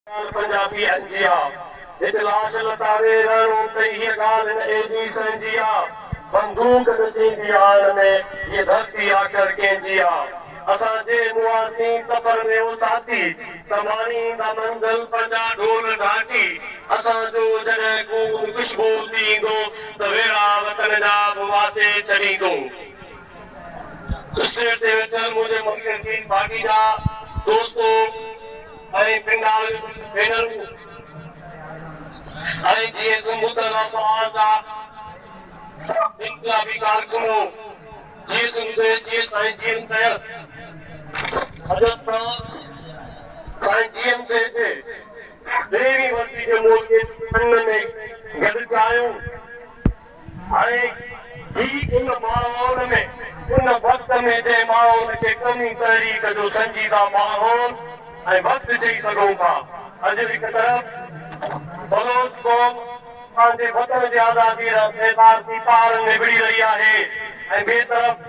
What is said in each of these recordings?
ڳالهه پنجابي جي آ. هت لاش لتاڙي رهڻو ته هيء ڳالهه هن ايڏي سهنجي آ. بندوق ڏسيندي آڻ ۾ هيء ڌرتي آخر ڪنهن جي آ. اسان جي مئاسين سفر ۾ او ساٿي ته ماڻيندا منزل پنهنجا ڍول ڍاٽي. اسان جو جڏهن خون خوشبو ٿي ايندو ته ويڙها وطن جا به واسي ڇڏيندو. اسٽيج تي ويٺل منهنجي مرڪزي پارٽي جا دوستو ۽ پنڊال ڀينرون ۽ جيئي سنڌ محاذ جا انقلابي ڪارڪنو، جيئي سنڌ جيئي سائين جي ايم سيد. اڄ اسان سائين جي ايم سيد جي 23 ورسي جي موقعي تي ۾ گڏ ٿيا آهيون. ۽ هي ان ماحول ۾، ان وقت ۾ جنهن ماحول کي قومي تحريڪ جو سنجيده ماحول ۽ وقت چئي سگهون ٿا. اڄ هڪ طرف بلوچ قوم پنهنجي وطن جي آزادي لاء بيزار ٿي پهاڙن ۾ وڙهي رهي آهي ۽ ٻئي طرف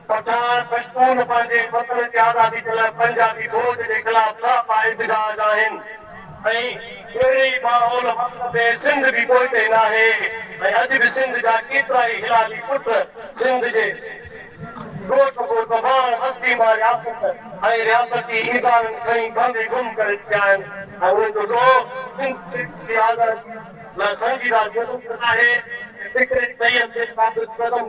پٺاڻ پشتون پنهنجي وطن جي آزادي جي لاء پنجابي فوج جي خلاف سراپا احتجاج آهن ۽ اهڙي ئي ماحول وقت ۾ سنڌ به پوئتي ناهي ۽ اڄ به سنڌ جا ڪيترائي هلالي پٽ سنڌ جي ڳوٺ ڳوٺ واڻ وستي مان رياست ۽ رياستي ادارن کڻي گهندي گم ڪري ڇڏيا آهن ۽ انهن جو ڏوهه سنڌ جي آزادي لاء سنجيده جدوجهد آهي ۽ فڪر سيد جي ثابت قدم.